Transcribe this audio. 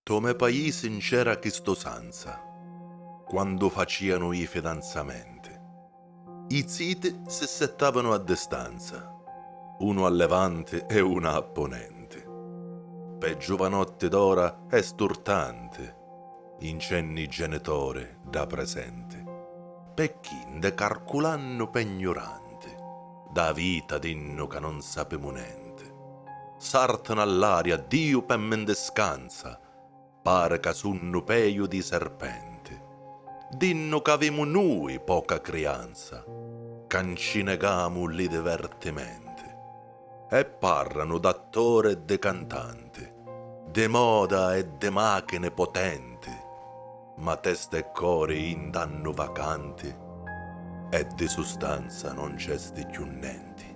Nto me paisi nc'era chist'usanza, quandu facìanu i fidanzamenti, i ziti si ssettavanu a distanza, unu a levanti e una a ponenti. Pe giuvanotti d'ora è sturtanti, ncennu i genitori ddà presenti, pecchì ndi carculannu pe gnuranti, da vita dinnu ca non sapimu nenti. Sàrtanu all'aria, Diu pe mi ndi scanza, pari ca sunnu peju di serpenti. Dinnu c'avimu nui poca crianza, ca nci negamu li divertimenti. E parranu d'attori e di cantanti, di moda e di machini potenti, ma testa e cori i ndannu vacanti e di sustanza non c'esti cchiù nenti.